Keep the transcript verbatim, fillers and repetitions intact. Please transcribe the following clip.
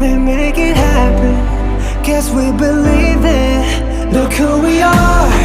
We make it happen. Guess we believe it. Look who we are.